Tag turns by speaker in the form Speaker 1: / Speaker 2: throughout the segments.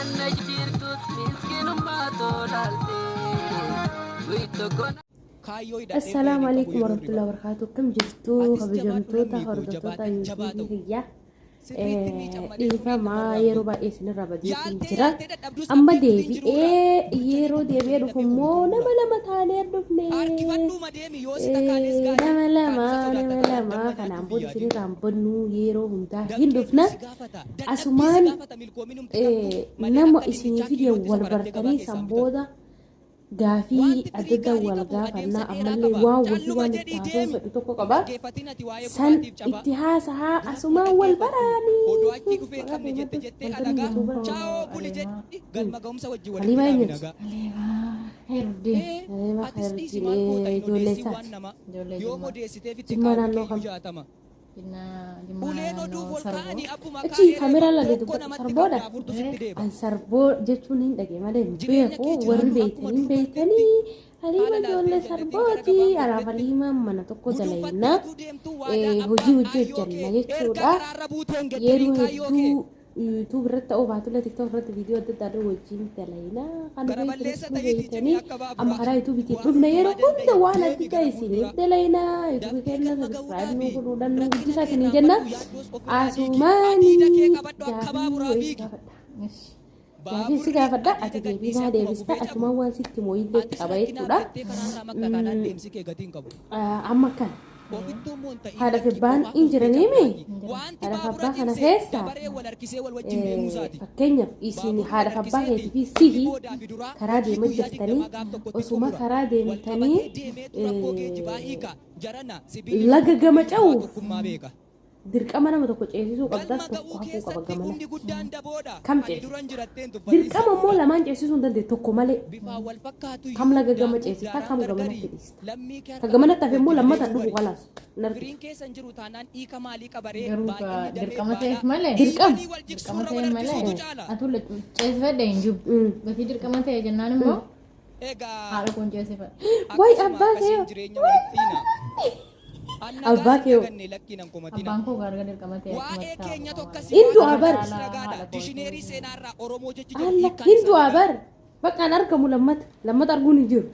Speaker 1: Anna jirtus miskinummaa tolaalte. Guy tokko.
Speaker 2: Kaayyoo hidhadhee baheen
Speaker 3: Assalaamu
Speaker 2: hin qabu
Speaker 3: alaikum
Speaker 2: yeroo
Speaker 3: warahmatullahi
Speaker 2: hirribaa.
Speaker 3: wabarakatuh. Akkam jirtu
Speaker 2: Atis jabaadhu
Speaker 3: kabajamtoota
Speaker 2: lammii koo
Speaker 3: hordoftoota
Speaker 2: jabaadhu jabaa
Speaker 3: yuutuubii
Speaker 2: ta'u.
Speaker 3: kiyya.
Speaker 2: Sirriitti miican malee furiin
Speaker 3: Dhiifama
Speaker 2: namarraa hin
Speaker 3: yeroo
Speaker 2: bahu.
Speaker 3: baay'ee isinirraa badeetiin
Speaker 2: Yaaltee
Speaker 3: jira.
Speaker 2: yaaltee dadhabdus
Speaker 3: Amma
Speaker 2: abdii kutiin jiruurraa.
Speaker 3: deebi'ee
Speaker 2: Bulchanii
Speaker 3: yeroo deebi'ee
Speaker 2: dadhabbii
Speaker 3: dhufu
Speaker 2: lafee
Speaker 3: immoo
Speaker 2: koo
Speaker 3: nama
Speaker 2: guutuurraa.
Speaker 3: lama taanee dhufne.
Speaker 2: Harkifadhuuma deemi yoo si takaanis gaarii
Speaker 3: Nama lama
Speaker 2: kaan isa
Speaker 3: nama
Speaker 2: sodaata taanaan
Speaker 3: lama
Speaker 2: damma
Speaker 3: kanaan
Speaker 2: nyaachuuf
Speaker 3: booda
Speaker 2: hin yaadin.
Speaker 3: isinirraa hin bannu yeroo hundaa hin
Speaker 2: Dafqeetu
Speaker 3: dhufna.
Speaker 2: si gaafata. Dadhabbii si
Speaker 3: Asumaan
Speaker 2: gaafata milkoominumti kamtuu malee
Speaker 3: nama
Speaker 2: akka
Speaker 3: isinii
Speaker 2: dinnichaa
Speaker 3: fide
Speaker 2: kiilootti
Speaker 3: wal
Speaker 2: safaramtee gabaa
Speaker 3: bartanii
Speaker 2: keessaa
Speaker 3: san
Speaker 2: hin bitatu.
Speaker 3: booda gaafii
Speaker 2: Wanti
Speaker 3: adda
Speaker 2: firii
Speaker 3: addaa
Speaker 2: gaarii
Speaker 3: wal
Speaker 2: qabu adeemsa
Speaker 3: gaafannaa
Speaker 2: dheeraa
Speaker 3: ammallee
Speaker 2: qaba.
Speaker 3: waan wahii
Speaker 2: Calluma
Speaker 3: waan itti
Speaker 2: jedhii
Speaker 3: haasa'uu
Speaker 2: deemi.
Speaker 3: fedhu tokko
Speaker 2: Hin
Speaker 3: qaba.
Speaker 2: dhaggeeffatin ati waa'ee
Speaker 3: San
Speaker 2: kufaatii cabaa.
Speaker 3: itti haasahaa
Speaker 2: Gaafa
Speaker 3: asumaan wal
Speaker 2: dhaggeeffattu
Speaker 3: baraanii.
Speaker 2: odoo achii dhufee hin
Speaker 3: Maqaa
Speaker 2: qabne
Speaker 3: kee
Speaker 2: jette
Speaker 3: madda
Speaker 2: jettee
Speaker 3: wantoonni
Speaker 2: alagaa
Speaker 3: yuutuubara
Speaker 2: chaawoo buli
Speaker 4: Aleemaa.
Speaker 2: jedhi galma ga'umsa wajjin walitti
Speaker 3: Haliimaa
Speaker 2: dhaabi
Speaker 3: eenyuti?
Speaker 2: nagaa.
Speaker 4: Aleemaa Khairuddin.
Speaker 2: Ee
Speaker 3: Haliimaa
Speaker 2: atis dhiisi
Speaker 3: Khairuddin
Speaker 2: maal goota hin
Speaker 3: ijoollee
Speaker 2: odeessin
Speaker 3: isaati.
Speaker 2: waan namaa.
Speaker 4: Ijoollee
Speaker 2: Yoom
Speaker 4: Jimmaa.
Speaker 2: odeessitee fitte
Speaker 3: Jimmaa
Speaker 2: qaawwi
Speaker 3: naannoo
Speaker 2: keeyyuu
Speaker 3: kam?
Speaker 2: jaatama.
Speaker 4: Jinnaa Jimmaa
Speaker 2: Uleen oduuf
Speaker 4: naannoo
Speaker 2: ol
Speaker 4: Sarboo.
Speaker 2: kaa'anii abbuma
Speaker 3: Achi
Speaker 2: kaa'ee reeba
Speaker 3: kaameeraa lalee
Speaker 2: tokko
Speaker 3: dubbadhu
Speaker 2: namatti
Speaker 3: sarboodha.
Speaker 2: qabda afurtu sitti deeba.
Speaker 3: An sarboo jechuun hin dhagee malee hin
Speaker 2: Jireenya
Speaker 3: beeku
Speaker 2: kee
Speaker 3: warri
Speaker 2: jiraadhu akkuma
Speaker 3: beektan hin
Speaker 2: dur bartetti
Speaker 3: beektanii Haliima
Speaker 2: haala
Speaker 3: ijoollee
Speaker 2: laaltee jallattiin gara
Speaker 3: sarbooti
Speaker 2: gabaan
Speaker 3: anaaf
Speaker 2: gortetti
Speaker 3: Haliimaan mana tokko
Speaker 2: guduunfattee
Speaker 3: dalaynaa
Speaker 2: utuu deemtuu waadaa
Speaker 3: hojii
Speaker 2: abbaa
Speaker 3: hojii
Speaker 2: aayyoo
Speaker 3: hojjanna
Speaker 2: kee erga
Speaker 3: jechuudha.
Speaker 2: karaarra buutee hin
Speaker 3: Yeroo
Speaker 2: geddariin kaayyoo kee.
Speaker 3: hedduu YouTube irratti ta'uu baatullee TikTok irratti viidiyoo adda addaa wajjin dalaynaa kan
Speaker 2: Gara
Speaker 3: beektanis
Speaker 2: balleessa
Speaker 3: nu
Speaker 2: ta'iitii cimii
Speaker 3: beektanii
Speaker 2: akka
Speaker 3: amma
Speaker 2: baaburaa
Speaker 3: karaa YouTubetiin
Speaker 2: waan
Speaker 3: dhufna yeroo
Speaker 2: hundumaa
Speaker 3: hunda
Speaker 2: danda'i
Speaker 3: waan adda
Speaker 2: deemi
Speaker 3: addaa
Speaker 2: gara
Speaker 3: isiniif
Speaker 2: fuulduraa.
Speaker 3: dalaynaa YouTube
Speaker 2: Dafii
Speaker 3: keenya
Speaker 2: galma
Speaker 3: subscribe nu
Speaker 2: ga'uudhaafi
Speaker 3: godhuudhaan nu
Speaker 2: rakkina
Speaker 3: guddisaa
Speaker 2: kee
Speaker 3: isiniin jenna.
Speaker 2: irraanfadhu yaaddoos ofirraa diigi.
Speaker 3: Asumaanii
Speaker 2: Adiida kee qabadhu akka
Speaker 3: gaafii
Speaker 2: baaburaa
Speaker 3: wayii si
Speaker 2: fiigi.
Speaker 3: gaafadha.
Speaker 4: Ish.
Speaker 3: Gaafii si
Speaker 2: Baaburri
Speaker 3: gaafadha ati
Speaker 2: adiida
Speaker 3: deebii
Speaker 2: gadhiisee
Speaker 3: naa
Speaker 2: akkuma
Speaker 3: deebista
Speaker 2: gufee cabu.
Speaker 3: achumaan waan sitti mooyillee
Speaker 2: Atis
Speaker 3: qaba
Speaker 2: rakkinaaf
Speaker 3: jechuudha.
Speaker 2: jettee karaarraa maqxa taanaan deemsi kee gatii hin qabu.
Speaker 3: Amma kana
Speaker 2: Ofittuu immoo hin ta'iin
Speaker 3: haadha fi
Speaker 2: lakkii
Speaker 3: abbaan
Speaker 2: qofaa
Speaker 3: hin
Speaker 2: kuftee
Speaker 3: jiraniimi
Speaker 2: cabdaati.
Speaker 4: Hin jiran.
Speaker 2: Wanti
Speaker 3: haadha fi
Speaker 2: baabura
Speaker 3: abbaa kana
Speaker 2: cimse
Speaker 3: keessa
Speaker 2: dabaree wal harkisee wal wajjin deemuu isaati.
Speaker 3: fakkeenyaaf isin
Speaker 2: Baaburri
Speaker 3: haadha
Speaker 2: wal
Speaker 3: fi abbaa
Speaker 2: harkiseeti
Speaker 3: keetii fi
Speaker 2: inni
Speaker 3: sihi
Speaker 2: boodaa fi duraa
Speaker 3: karaa
Speaker 2: hojii
Speaker 3: deema
Speaker 2: guyyaa
Speaker 3: jirtanii
Speaker 2: 20 gaaf tokkotti
Speaker 3: osuma
Speaker 2: xumura.
Speaker 3: karaa
Speaker 2: Wal
Speaker 3: deemtanii
Speaker 2: qabatee deemeetu rakkoo geejjibaa hiika. Jarana sibiilli
Speaker 3: laga
Speaker 2: tokko
Speaker 3: gama
Speaker 2: malee duwwaa
Speaker 3: ce'uuf
Speaker 2: tokkummaa beeka.
Speaker 3: Dirqama nama tokko ceesisuu qabda
Speaker 2: Galma
Speaker 3: tokko
Speaker 2: ga'uu
Speaker 3: hafuu qaba
Speaker 2: keessatti
Speaker 3: gamana.
Speaker 2: humni guddaan daboodha.
Speaker 3: Kam
Speaker 2: Ani
Speaker 3: ceesista?
Speaker 2: duran jiratteen tuffatiin
Speaker 3: Dirqama immoo
Speaker 2: safuudha.
Speaker 3: lamaan ceesisuu hin dandeettu tokko malee.
Speaker 2: Bifaan wal fakkaatu
Speaker 3: Kam
Speaker 2: iyyuu
Speaker 3: laga gama
Speaker 2: daakuuf
Speaker 3: ceesista
Speaker 2: daaraan
Speaker 3: kam
Speaker 2: gargari.
Speaker 3: gamanatti dhiista?
Speaker 2: Lammii kee
Speaker 3: Ka
Speaker 2: harka
Speaker 3: gamanatti
Speaker 2: qabadhu
Speaker 3: hafe immoo
Speaker 2: wajjin
Speaker 3: lammata
Speaker 2: deemuu
Speaker 3: dhufu
Speaker 2: bari.
Speaker 3: kalaas hin argitu.
Speaker 2: Firiin keessa hin jiru taanaan hiika maalii qabaree
Speaker 4: Garuu gaa
Speaker 2: baay'inni damee
Speaker 4: dirqama ta'eef
Speaker 2: baalaa
Speaker 4: malee.
Speaker 3: Dirqama.
Speaker 2: dhiibanii wal
Speaker 4: Dirqama
Speaker 2: jigsuurra wal
Speaker 4: ta'eef malee.
Speaker 2: harkisuutu caala.
Speaker 4: Atuu lachuu ceesifadhe hin jiru. Gatii dirqama ta'e jennaan immoo
Speaker 2: Egaa
Speaker 4: haadha koon ceesifadha.
Speaker 3: Way
Speaker 2: akkasuma
Speaker 3: abbaa kee
Speaker 2: akkasiin jireenya walitti hiina. An nagaa
Speaker 3: Abbaa
Speaker 2: sin
Speaker 3: kee hoo?
Speaker 2: daganne lakkii nan komatina.
Speaker 4: Abbaan koo gaarga dirqama ta'e
Speaker 2: Waa'ee
Speaker 4: achumatti taa'u
Speaker 2: keenya
Speaker 4: qaba
Speaker 2: tokko
Speaker 4: malee.
Speaker 2: si
Speaker 3: Hin
Speaker 2: waan
Speaker 3: du'a bar.
Speaker 2: barbaadus
Speaker 4: Caalaa
Speaker 2: ragaadha.
Speaker 4: haadha
Speaker 2: Dishineerii
Speaker 4: kootii.
Speaker 2: seenaarraa Oromoo jechi jedhu
Speaker 3: Alla
Speaker 2: hiikkaan
Speaker 3: hin
Speaker 2: isaa
Speaker 3: du'a
Speaker 2: ragaadha.
Speaker 3: bar. Bakka hin argamu lammata. Lammata arguun hin jiru.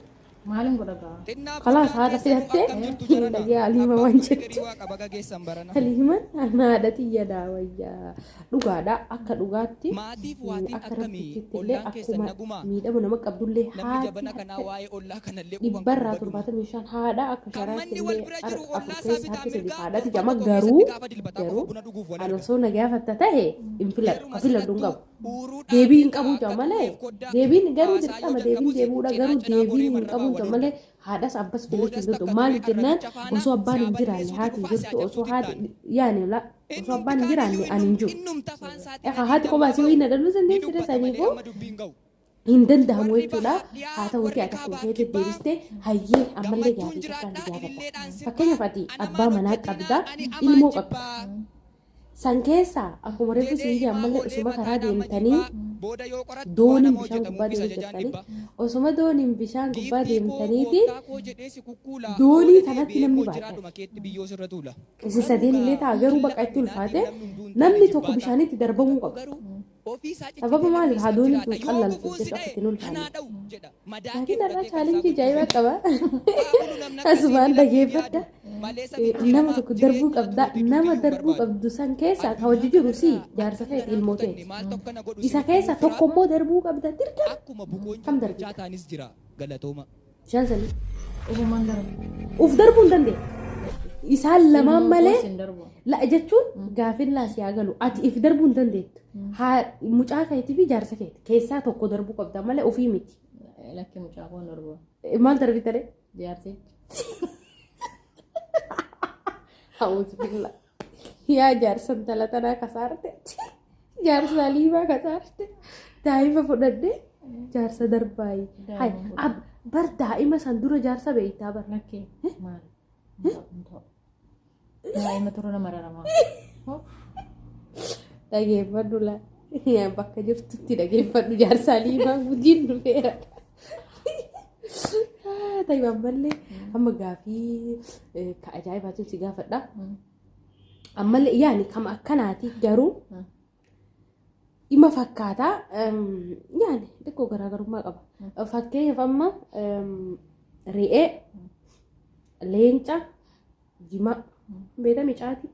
Speaker 4: Maalin godha gaa?
Speaker 2: Xinnaaf
Speaker 3: Kalaas
Speaker 2: guddaan
Speaker 3: haadha
Speaker 2: keessanuu
Speaker 3: filattee
Speaker 2: akkam jirtu
Speaker 3: hin
Speaker 2: jarana.
Speaker 3: dhagee Haliima
Speaker 2: Abbaan
Speaker 3: waan
Speaker 2: kun
Speaker 3: jettu.
Speaker 2: egerii waaqa baga geessan barana.
Speaker 3: Haliiman ana haadha tiyya daawayyaa. Dhugaadha akka dhugaatti
Speaker 2: Maatiif waatiin
Speaker 3: akka
Speaker 2: akkamii?
Speaker 3: rabbitti illee
Speaker 2: Ollaan keessan
Speaker 3: akkuma
Speaker 2: nagumaa?
Speaker 3: miidhama nama qabdullee
Speaker 2: Namni
Speaker 3: haati
Speaker 2: jabana kanaa
Speaker 3: harka
Speaker 2: waa'ee ollaa kanallee quban qabu
Speaker 3: dhibbarraa
Speaker 2: baduma.
Speaker 3: 75 haadha akka
Speaker 2: Kan
Speaker 3: sharaatti
Speaker 2: manni wal
Speaker 3: illee
Speaker 2: bira jiru
Speaker 3: harka afur
Speaker 2: ollaa isaa
Speaker 3: keessa
Speaker 2: bitaa
Speaker 3: harki sadi
Speaker 2: mirgaa
Speaker 3: haadhati
Speaker 2: torban
Speaker 3: jama
Speaker 2: tokko
Speaker 3: garuu
Speaker 2: keessatti gaafa dilbataa qofa
Speaker 3: garuu
Speaker 2: buna dhuguuf wal
Speaker 3: an
Speaker 2: arga.
Speaker 3: osoo na gaafatta ta'e hin filadhu
Speaker 2: Yeruma
Speaker 3: ka filadhu hin
Speaker 2: sanattuu
Speaker 3: qabu.
Speaker 2: huuruu
Speaker 3: Deebii hin
Speaker 2: dhaabee
Speaker 3: qabu
Speaker 2: ta'a
Speaker 3: jaa
Speaker 2: akka
Speaker 3: malee
Speaker 2: xureef koddaa
Speaker 3: deebiin garuu
Speaker 2: haasaa yoo
Speaker 3: dirqama deebiin
Speaker 2: jalqabus
Speaker 3: deebi'uudha
Speaker 2: cinaa
Speaker 3: garuu
Speaker 2: cinaa goree
Speaker 3: deebiin hin
Speaker 2: marrabaa
Speaker 3: qabu
Speaker 2: wal
Speaker 3: jaa
Speaker 2: horda.
Speaker 3: malee haadhas abbas filachuu
Speaker 2: Boodas
Speaker 3: hin danda'u
Speaker 2: takka
Speaker 3: maaliif
Speaker 2: turee
Speaker 3: jennaan
Speaker 2: arrabicha faana
Speaker 3: osoo abbaan
Speaker 2: si
Speaker 3: hin
Speaker 2: haa
Speaker 3: jiraanne
Speaker 2: balleessuuti
Speaker 3: haati hin
Speaker 2: dhufaa si
Speaker 3: jirtu osoo
Speaker 2: ajabsuuti
Speaker 3: haati
Speaker 2: ittaana.
Speaker 3: yaani la osoo
Speaker 2: Innumti
Speaker 3: abbaan hin
Speaker 2: kaaniyyuu
Speaker 3: jiraanne ani hin jiru.
Speaker 2: innumti afaan isaatiin
Speaker 3: Egaa
Speaker 2: adiin
Speaker 3: haati
Speaker 2: damma
Speaker 3: kophaa si
Speaker 2: ba'u
Speaker 3: wayii na dhaluu
Speaker 2: ni
Speaker 3: dandeessi
Speaker 2: dubbata malee
Speaker 3: saniifuu
Speaker 2: amma dubbiin ga'u.
Speaker 3: hin danda'amu
Speaker 2: Warri
Speaker 3: jechuudha.
Speaker 2: bahaa dhiyaa
Speaker 3: Haa ta'uutii
Speaker 2: warri
Speaker 3: ati akkuma
Speaker 2: kaabaaf
Speaker 3: feete
Speaker 2: kibbaa
Speaker 3: deebiste hayyee ammallee
Speaker 2: gammachuun
Speaker 3: gaafii takkaan si
Speaker 2: jiraadhaa
Speaker 3: gaafadha.
Speaker 2: ililleedhaan sirbaa
Speaker 3: Fakkeenyaaf ati
Speaker 2: anamaan
Speaker 3: abbaa manaa
Speaker 2: hojjetinaa
Speaker 3: qabda
Speaker 2: ani amaan
Speaker 3: ilmoo qabda.
Speaker 2: jibbaa
Speaker 3: San keessaa akkuma reefu
Speaker 2: jedhee
Speaker 3: siin jee
Speaker 2: himaa
Speaker 3: ammallee
Speaker 2: oolee
Speaker 3: osuma karaa
Speaker 2: mataa dhaamma
Speaker 3: deemtanii
Speaker 2: jibbaa booda yoo qorattu waa
Speaker 3: dooniin
Speaker 2: nama
Speaker 3: bishaan
Speaker 2: hojjetamuuf
Speaker 3: gubbaa
Speaker 2: isa
Speaker 3: deemuu
Speaker 2: jajaan
Speaker 3: jirtanii
Speaker 2: dhibbaa.
Speaker 3: osuma dooniin bishaan gubbaa
Speaker 2: Giiftii koo
Speaker 3: deemtaniiti
Speaker 2: gooftaa koo jedhee si kukkuula
Speaker 3: doonii
Speaker 2: booda
Speaker 3: tanatti
Speaker 2: deebi'ee
Speaker 3: namni
Speaker 2: koo
Speaker 3: baay'ata.
Speaker 2: jiraadhuma keetti biyyoo sirra tuula.
Speaker 3: Isin
Speaker 2: Garuu
Speaker 3: sadeen
Speaker 2: gaa
Speaker 3: illee ta'a garuu
Speaker 2: killa
Speaker 3: bakka itti
Speaker 2: hamminaatiif
Speaker 3: ulfaate
Speaker 2: namni hunduu hin taane
Speaker 3: namni tokko
Speaker 2: jibbaataa.
Speaker 3: bishaanitti darbamuu
Speaker 2: Tokko
Speaker 3: qaba.
Speaker 2: garuu ofii isaa
Speaker 3: Sababa
Speaker 2: ciccitee
Speaker 3: maaliif
Speaker 2: lammii
Speaker 3: haa
Speaker 2: isaaf
Speaker 3: dooniin tun
Speaker 2: jiraata. Yoo
Speaker 3: qallaltu
Speaker 2: gufuun si
Speaker 3: jechu akka
Speaker 2: dha'e
Speaker 3: ittiin ulfaanne.
Speaker 2: hanaa dha'u jedha. Madaa kee
Speaker 3: Laakiin har'a
Speaker 2: fudhatee kan isaa
Speaker 3: chaalenjii
Speaker 2: gochuu
Speaker 3: ajaa'ibaa
Speaker 2: fedha.
Speaker 3: qaba.
Speaker 2: Haa bulu namni akkasii
Speaker 3: Asumaan
Speaker 2: inni lammiif
Speaker 3: dhageeffadha.
Speaker 2: yaadu malee
Speaker 3: Nama
Speaker 2: sabichi
Speaker 3: tokko darbuu
Speaker 2: jireenya
Speaker 3: qabda.
Speaker 2: tuuti
Speaker 3: Nama
Speaker 2: dubbii hin
Speaker 3: darbuu
Speaker 2: barbaadu.
Speaker 3: qabdu san keessaa ka hojii
Speaker 2: Addunyaa
Speaker 3: jiru si
Speaker 2: kanarraa
Speaker 3: jaarsa
Speaker 2: akkam
Speaker 3: keeti
Speaker 2: garaa
Speaker 3: ilmoo
Speaker 2: kutanne
Speaker 3: teeti.
Speaker 2: maaltu akkana godhu
Speaker 3: Isa
Speaker 2: isinitti
Speaker 3: keessa
Speaker 2: himuuf jira.
Speaker 3: tokko immoo darbuu qabda dirqama.
Speaker 2: Akkuma bukoon
Speaker 3: Kam
Speaker 2: jiru
Speaker 3: darbita?
Speaker 2: bilchaataanis jira galatooma.
Speaker 3: Bishaan sanii.
Speaker 4: Ofumaan darbu.
Speaker 3: Uf darbuu hin dandeenye. Isaan lamaan
Speaker 4: Ilmoo
Speaker 3: malee
Speaker 4: koos hin darbu.
Speaker 3: La jechuun gaafin laa si haa galu. Ati if darbuu hin dandeettu. Haa mucaa keetii fi jaarsa keeti keessaa tokko darbuu qabda malee ofii miti.
Speaker 4: Lakki mucaa koo hin darbu.
Speaker 3: Maal darbita ree?
Speaker 4: Jaarsichi.
Speaker 3: A'uuzu billah. Yaa jaarsa intala tanaa kasaarte. Jaarsa liibaa kasaarte. Daa'ima fudhadhee jaarsa darbaayi. Hay
Speaker 4: Daa'ima
Speaker 3: ab bar daa'ima san dura jaarsa beektaa bar.
Speaker 4: Lakki maal? Hin ta'u. Daa'ima turuu nama raramaa.
Speaker 3: Dhageeffadhu laa. Yaa bakka jirtutti dhageeffadhu jaarsa liibaa gudiin dhufeera. Tayyib ammallee amma gaafii ka ajaa'ibaatiin si gaafadha. Ammallee yaani kama akkanaati garuu Ima fakkaata. Yaani xiqqoo garaagarummaa qaba. Fakkeenyaaf amma re'ee, leenca, jimaa beekame caati.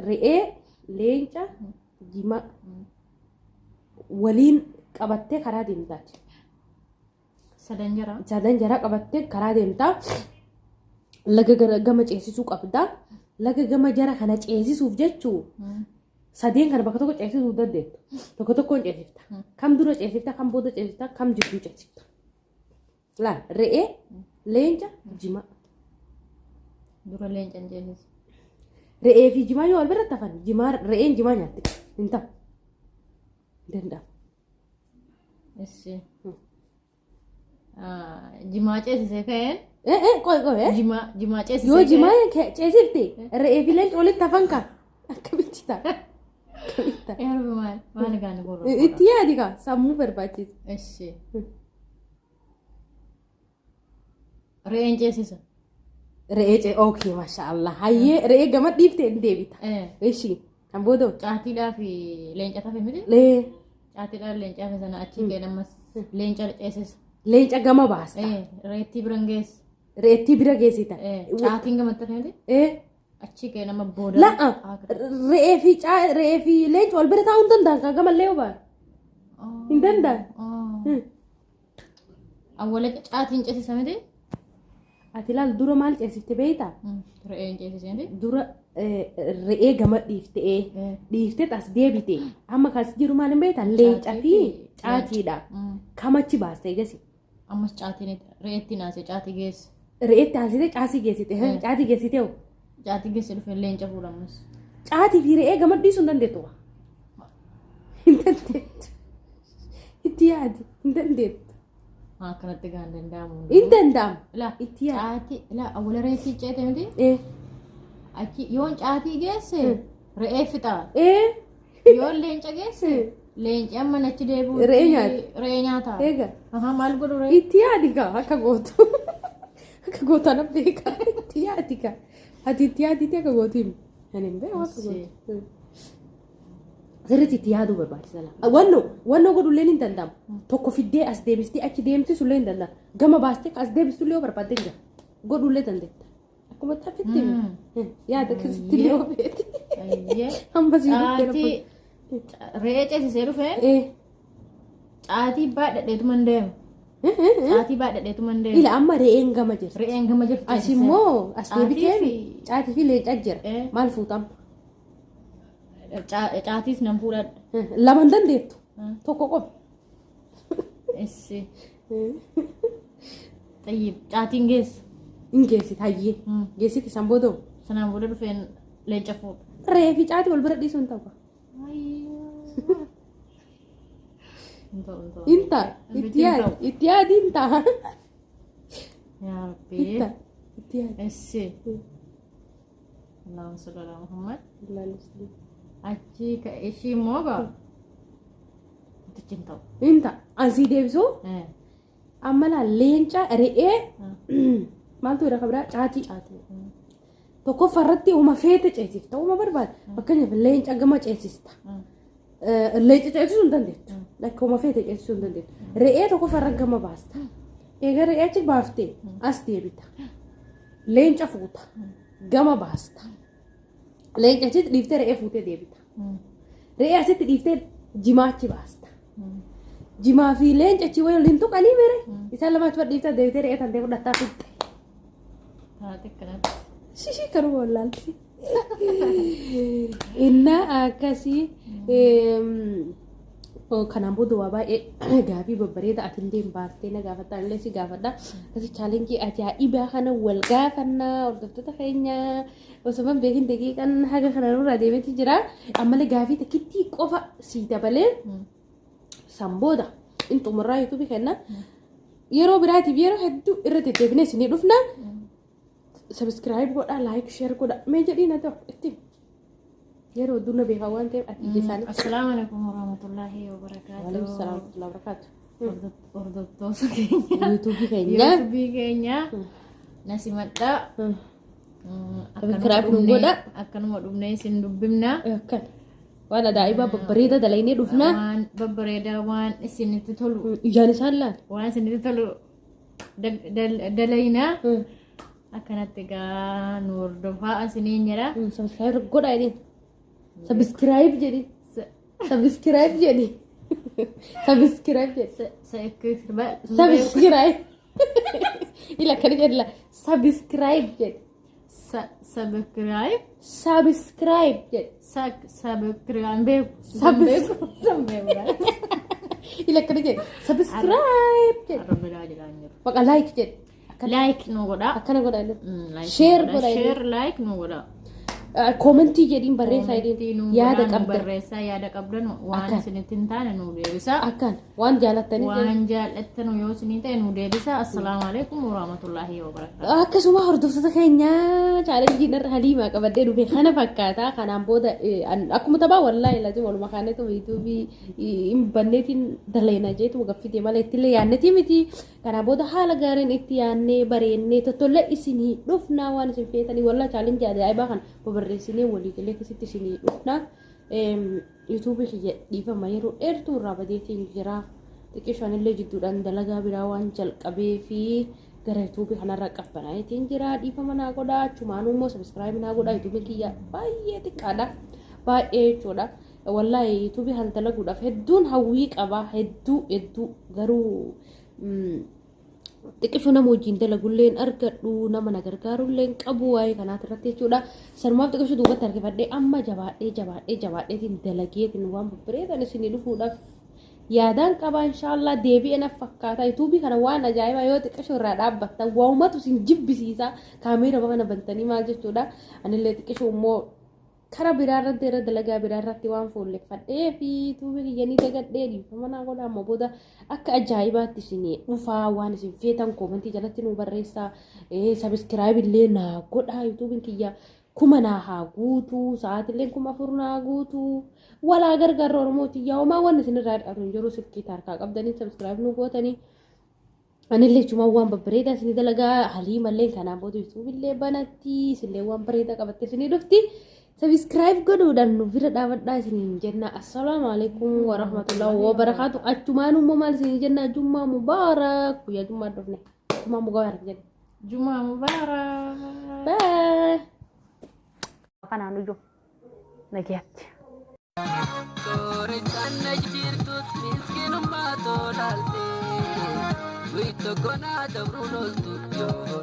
Speaker 3: Re'ee, leenca, jimaa waliin qabattee karaa deemtaati.
Speaker 4: Sadan jara.
Speaker 3: Sadan jara qabattee karaa deemtaa. Laga gama ceesisuu qabda. Laga gama jara kana ceesisuuf jechuu sadeen kana bakka tokko ceesisuu dandeettu. Tokko tokkoon ceesifta. Kam dura ceesifta, kam booda ceesifta, kam jidduu ceesifta. Laal re'ee, leenca, jimaa.
Speaker 4: Dura leenca hin ceesisu.
Speaker 3: Re'ee fi jimaa yoo wal biratti hafan jimaa re'een jimaa nyaatti. Hin ta'u. Hin danda'amu.
Speaker 4: Issi. Jimaa ceesisee ka'een.
Speaker 3: Qoy qoy.
Speaker 4: Jimaa jimaa ceesisee
Speaker 3: Yoo jimaa ceesifte re'ee fi leenci walitti hafan kaa akkamitti ta'a? Akkamitti ta'a?
Speaker 4: Yaa Rabbi maal maal gaana gorra.
Speaker 3: Itti yaadi kaa sammuu barbaachisa.
Speaker 4: Issi. Re'een ceesisa.
Speaker 3: Re'ee cee okay masha Allah hayyee re'ee gama dhiifte hin deebita. Ishi kan booda
Speaker 4: Caatiidhaa fi leenca tafe miti.
Speaker 3: lee
Speaker 4: Caatiidhaan leenca hafe sana achi ka'een ammas leenca ceesisa.
Speaker 3: Leenca gama baasta.
Speaker 4: Reettii biran geessa.
Speaker 3: Reettii bira geessita.
Speaker 4: Caatiin gamatti hafe miti. Achi ka'een amma booda.
Speaker 3: La'a re'ee fi re'ee fi leenca wal bira taa'uu hin danda'an kan gamallee yoo ba'an. Hin danda'an.
Speaker 4: Awwala caatiin ceesisa miti.
Speaker 3: Ati ilaal dura maal ceesifte beektaa?
Speaker 4: Re'een ceesise miti.
Speaker 3: Dura re'ee gama dhiiftee dhiiftee as deebite amma kas jiru maal hin beektaa? Leenca fi caatiidha. Kamachi baaste eegasi.
Speaker 4: Ammas caatiin re'eetti naase caatii geesse.
Speaker 3: Re'eetti haasite caasii geessite caatii geessite hoo?
Speaker 4: Caatii geesse dhufe leenca fuudha ammas.
Speaker 3: Caatii fi re'ee gama dhiisuu hin dandeettu. Hin dandeettu. Itti yaadi hin dandeettu.
Speaker 4: Akkanatti gaan danda'amu.
Speaker 3: Hin danda'amu.
Speaker 4: Laa
Speaker 3: Itti yaadi.
Speaker 4: caatii laa awwala re'eetti ceete miti. Achi yoon caatii geesse re'ee fixa. Yoon leenca geesse leenci amma achi deebi'u.
Speaker 3: Re'ee nyaata.
Speaker 4: Re'ee nyaata.
Speaker 3: Eega.
Speaker 4: Ahaa maal godhu re'ee?
Speaker 3: Itti yaadi kaa akka gootu. Akka gootu ana beeka. Itti yaadi kaa. Ati itti yaadiiti akka gootu himi. Ani hin beeku akka gootu. Sirriitti itti yaaduu barbaachisa. Wannoo wannoo godhullee ni danda'ama. Tokko fiddee as deebistee achi deemsisullee ni danda'ama. Gama baastee as deebisullee yoo barbaadde jira. Godhullee dandeetta. Akkuma tafitti yaada akkasitti illee yoo feete.
Speaker 4: Ayyee.
Speaker 3: Amma sii dhuftee
Speaker 4: Caatii re'ee ceesisee dhufeen caatii baadhadheetuma hin deemu. Caatii baadhadheetuma hin deemu.
Speaker 3: Ila amma re'een gama jirti.
Speaker 4: Re'een gama jirti.
Speaker 3: As immoo as
Speaker 4: Caatii
Speaker 3: deebitee
Speaker 4: fi-
Speaker 3: caatii fi leenca jira. Maal fuutama?
Speaker 4: Caatiis nan fuudhadha.
Speaker 3: Lama hin dandeettu. Tokko qofa.
Speaker 4: Issi. Xayyib caatiin geessa.
Speaker 3: Hin geessite hayyee. Geessite san booda hoo?
Speaker 4: Sanaan booda dhufeen leenca fuudha.
Speaker 3: Re'ee fi caatii wal bira dhiisuun ta'u.
Speaker 4: Hin ta'u hin ta'u.
Speaker 3: Hin ta'a. Itti yaadi. Itti yaadi hin ta'a.
Speaker 4: Yaa Rabbi.
Speaker 3: Hin ta'a. Itti yaadi.
Speaker 4: Issi. Allahumma salli ala Muhammad. Achi ka ishii immoo gaa. Wantichi hin ta'u.
Speaker 3: Hin ta'a. Asii deebisuu amma laa leenca re'ee maaltu jira kabira caatii.
Speaker 4: Caatii.
Speaker 3: Tokkoffaa irratti uma feete ceesifta uma barbaade. Fakkeenyaaf leenca gama ceesista. Leenca ceesisuu hin dandeettu. Akka uma feete ceesisuu hin dandeettu. Re'ee tokkoffaa irra gama baasta. Egaa re'ee achi baaftee as deebita. Leenca fuuta. Gama baasta. Leenca achitti dhiiftee re'ee fuutee deebita. Re'ee asitti dhiiftee jimaa achi baasta. Jimaa fi leenca achi waliin tuqanii mere isaan lama achi dhiiftee deebitee re'ee tantee fudhattaa fixxe.
Speaker 4: Taate akkanatti.
Speaker 3: Shishii kanuma wallaalti. Innaa akkasii kanaan booda waa baay'ee gaafii babbareeda atillee baastee na gaafatta anillee si gaafadha. Akkasii chaalenjii ajaa'ibaa kana wal gaafannaa hordoftoota keenya osoo hin beekin daqiiqaan haga kana nurraa deemeeti jira. Ammallee gaafii takkittii qofa sii dabalee san booda in xumurraa yuutuubii kenna. Yeroo biraatiif yeroo hedduu irra deddeebinee isinii dhufna. Subscribe godhaa, like, share godhaa. Mee jedhii na ta'u itti. Yeroo hedduu na beekaa waan ta'eef ati ija isaanii.
Speaker 4: Assalaamu alaikum warahmatullahi wabarakaatuh.
Speaker 3: Waalaikum salaam warahmatullahi wabarakaatuh.
Speaker 4: Hordoftoota keenya.
Speaker 3: Yuutuubii keenya.
Speaker 4: Yuutuubii keenya. Na simadhaa.
Speaker 3: Subscribe nu godhaa.
Speaker 4: Akkanuma dhumnee isin dubbifna.
Speaker 3: Akkana. Waan ajaa'ibaa babbareeda dalaynee dhufnaa.
Speaker 4: Waan babbareedaa waan isinitti tolu.
Speaker 3: Ijaan isaan laal.
Speaker 4: Waan isinitti tolu dalaynaa. Akkanatti egaa nu hordofaa isiniin jedha.
Speaker 3: Subscribe godhaa jedhin. Subscribe jedhin. Subscribe jedhin. Subscribe jedhin. Subscribe. Ila akkana jedhila. Subscribe jedhi.
Speaker 4: Subscribe.
Speaker 3: Subscribe jedhi.
Speaker 4: Subscribe beeku.
Speaker 3: Subscribe. Ila akkana jedhi. Subscribe jedhi.
Speaker 4: Arra biraa jedhaan jiru.
Speaker 3: Baqa like jedhi.
Speaker 4: Like nu godhaa.
Speaker 3: Akkana godhaa jedhi. Share godhaa jedhi.
Speaker 4: Share like nu godhaa.
Speaker 3: Commentii jedhiin barreessaa jedhiin yaada
Speaker 4: qabdan.
Speaker 3: Qabdan.
Speaker 4: Barreessaa yaada qabdan waan
Speaker 3: Akkan.
Speaker 4: isinitti hin taane nu deebisa.
Speaker 3: Akkan waan jaalattanii
Speaker 4: Waan jaallattan yoo isinii ta'e nu deebisa. Assalaamu alaikum warahmatullaahi wabarakaatuh.
Speaker 3: Akkasuma hordoftoota keenya challengeiin irra Haliimaa qabadhee dhufe kana fakkaata. Kanaan booda akkuma taphaa wallaahi lazim waluma kaanetu YouTubeii hin banneetiin daleena jeetu gaffite malee ittillee yaannetii miti. Kanaan booda haala gaariin itti yaannee bareennee tottolle isinii dhufnaa waan isin feetanii wallaa challengeii ajaa'ibaa kana babarreessinee waliigalee akkasitti isinii dhufnaa. YouTubeii kiyya dhiifama yeroo dheertuu irraa badeetiin jira. Xiqqishaan illee jidduudhaan dalagaa biraa waan jalqabee fi gara YouTubeii kanarra qabbanaa'eetiin jira. Dhiifama naa godhaa. Achumaanuu immoo subscribe naa godhaa. YouTubeiin kiyya baay'ee xiqqaadha. Baay'ee jechuudha. Wallaahi YouTubeii kana dalaguudhaaf hedduun hawwii qaba. Hedduu hedduu garuu xiqqishuu nama wajjin dalagulleen argadhu nama na gargaarulleen qabu waa'ee kanaati irratti jechuudha. Sanumaaf xiqqishuu duubatti harkifadhee amma jabaadhee jabaadhee jabaadheetiin dalageetiin waan babbareedan isinii dhufuudhaaf yaadaan qaba inshaallah deebi'e na fakkaata. YouTubeii kana waan ajaa'ibaa yoo xiqqishuu irraa dhaabbattan waa'umatu isin jibbisiisa kaameera kana bantanii maal jechuudha. Anillee xiqqishuu immoo kara biraa irratti irra dalagaa biraa irratti waan fuulleffadhee fi YouTubeii kiyyanii dagadhee dhiifama naa godha amma booda akka ajaa'ibaatti isin dhufaa waan isin feetan commentii jalatti nu barreessaa subscribe illee naa godhaa YouTubeiin kiyya 1000 naa haa guutuu sa'aatillee 4000 naa guutuu walaa gargaarra Oromooti yaa homaa waan isin irraa hir'atu hin jiru silkii harkaa qabdanii subscribe nu gootanii. Anillee jechuun waan babbareedaa isinii dalagaa Haliimallee kanaan booda YouTubeillee banatti isinillee waan bareedaa qabattee isinii dhufti. Subscribe godhuudhaan nu bira dhaabadhaa isiniin jenna. Assalaamu alaikum warahmatullahi wabarakaatu. Achumaan immoo maal isiniin jenna Jummaa mubaarak. Guyyaa Jummaa dhufne. Jummaa mubaarak jedhe.
Speaker 4: Jumaa mubaarak.
Speaker 3: Bye. Kanaan iyyuu nagayaatti.
Speaker 1: Qorichaan na jirtut miskinummaa tolaalte. Wiitto gonaa dabruun ooltu yoo.